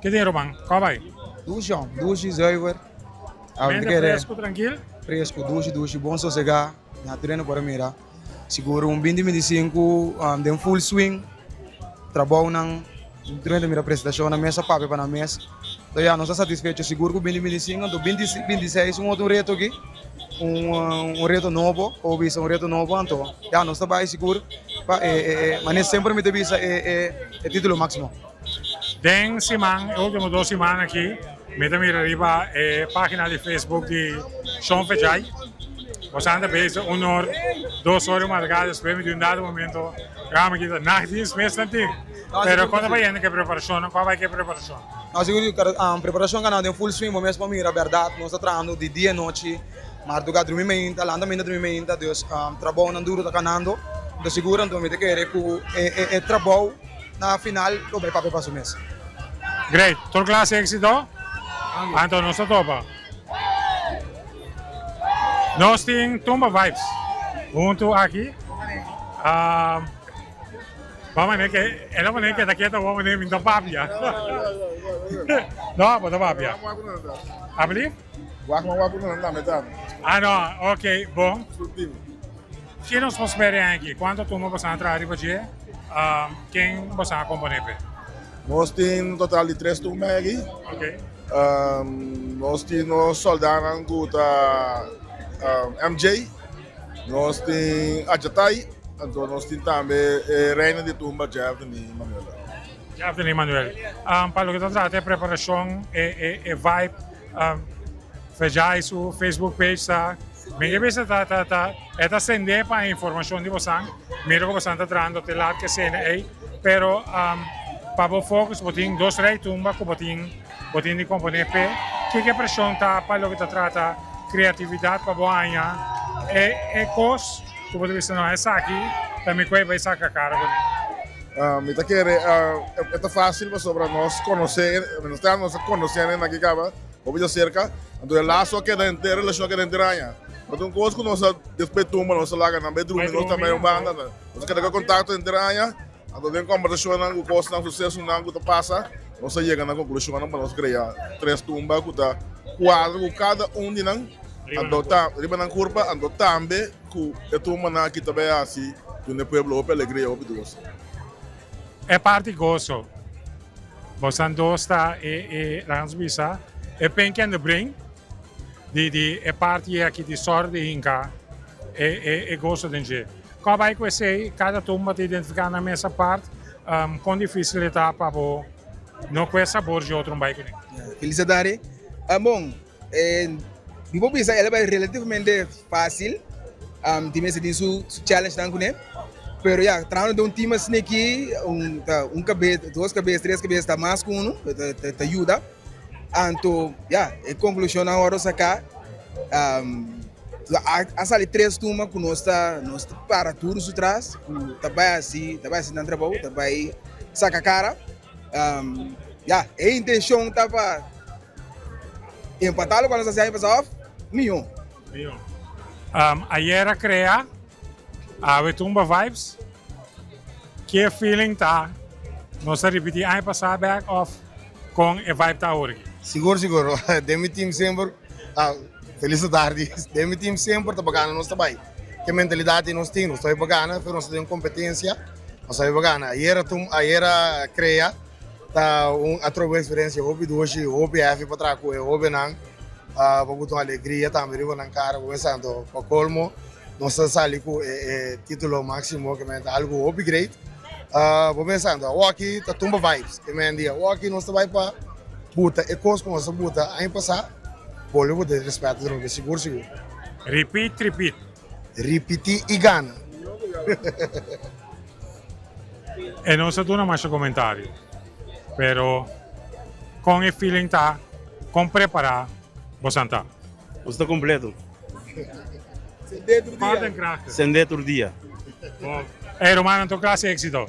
Ke tin ruman? Kòm bai? Dushi hom, dushi zuiver. Mente fresku trankil? Fresku, dushi dushi, bon sosegá. Na tur hende por a mira. Sigur un binti 25 den full swing. Trabounan, tur hende mira presentashonnan mes a papia pa nan mes. So ya, nos ta satisfecho sigur ku binti 25, anto binti 26 un otro reto aki, un reto nobo, por bisa un reto nobo, anto ya nos ta bai sigur pa e, manera semper mi ta bisa e titulo maximo. Den siman, e ultimo dos siman aki, mi ta mira riba e pagina di Facebook di Shon Fejay. Boso anda bezig un or, dos or di madrugada, despues mi di un dado momento, graba mi kita nachtdienst mes nan tin. Pero kon ta bayendo ku e preparashonnan? Kua bai ku e preparashon? No, sigur ku preparashon kanal den full swing, bo mes por mira bèrdat, nos ta trahando di dia i nochi, marduga drumi mainta, lanta mainta drumi mainta, dus trabounan duru ta kanando, anto sigur anto mi ta kere ku e trabou Na final lo bai papia pa su mes. Great, tur clase exito. Anto nos ta topa. Nos tin Tumba Vibes huntu aki. Bo mane ke, el a mane keda keto bo mane mi no ta papia. No, bo ta papia. Abli? Ah no, ok, bon. Ki nos por spera aki? Cuanto tumba boso a traha riba dje? Ken boso a compone p'e? Nos tin un total di tres tumba aki. Nos tin nos soldanan cu ta MJ, nos tin Ajatai, anto nos tin tambe e reina di tumba Jeffrey Manuel. Jeffrey Manuel. Pa loke ta trata e preparacion, e vibe, Fejai su Facebook page ta. Mi ke bisa ta ta ta e ta sende pa e informacion di bosan, mira cu bosan ta trahando te laat ke sene ey, pero pa bo focus bo tin dos rey tumba cu bo tin bo tin di compone p'e, kiko e presion ta pa loke ta trata creatividad pa bo haña e e cos cu bo ta bisa no esaki ta mi cu e bay saca cara cu ne. Mi ta kere e ta facil pasobra nos conoce, nos ta nos a conoce nan aki caba. Hopi ta serka, anto e laso a keda henter, e relashon a keda henter aña. No ta un kos ku nos a despues tumba nos a laga nan bai drumi, nos tambe un banda. Nos a keda ku e kontakto henter aña, anto den kombersashonnan ku kosnan, susesonan ku ta pasa, nos a yega na konklushonnan pa nos krea tres tumba ku ta kuadra ku kada un di nan, anto ta riba nan kurpa, anto tambe ku e tumbanan aki ta bai hasi duna e pueblo hopi alegria, hopi goso. E parti goso. Bosan dos ta e e laga nos bisa e penki and the brain di di e parti aki di sòrg di hinka e e e goso den dje. Kòp bai ku esei kada tumba ta identifiká nan mes apart kon difísil e ta pa bo no kue sabor dje otro un bai kuné. Feliz tarde. Bon, mi por bisa el a bai relativamente fácil. Tin mester tin su challenge nan kuné. Pero ya, trahando den un team asina aki, un ta un kabes, dos kabes, tres kabes ta mas ku unu, ta ta yuda. Anto ya, e konklushonnan awor saká, a sali tres tumba ku nos ta nos ta para tur su tras, ku ta bai hasi ta bai hasi nan trabou, ta bai saka kara. Ya, e intenshon ta pa empatá lokual nos a hasi aña pasá òf mihó. Mihó. Ayer a krea Awe Tumba Vibes. Ke feeling ta nos ta ripiti aña pasá bek òf kon e vibe ta awor aki? Sigur sigur den mi team semper felis tardi den mi team semper ta pa gana nos ta bai ke mentalidat di nos tin nos ta bai pa gana pero nos ta den kompetensia nos ta bai pa gana ayera ayera a krea Ta un atrobe experiencia hopi dushi, hopi happy pa traha cu e hobennan, pa buta un alegria tambe riba nan cara cu mester. Anto pa colmo nos ta sali cu e titulo maximo ke men ta algo hopi great. Bo mester anto awoki ta tumba vibes ke men di awoki nos ta bay pa buta e cos cu nos a buta aña pasa bolbe buta e respet atrobe sigur sigur. Repeat repeat. Ripiti y gana. E no sa duna masha comentario, pero con e feeling ta, con prepara bosan ta? Nos ta completo. Kort en krachtig. Sende tur dia. Bon. Ey rumannan tur clase exito.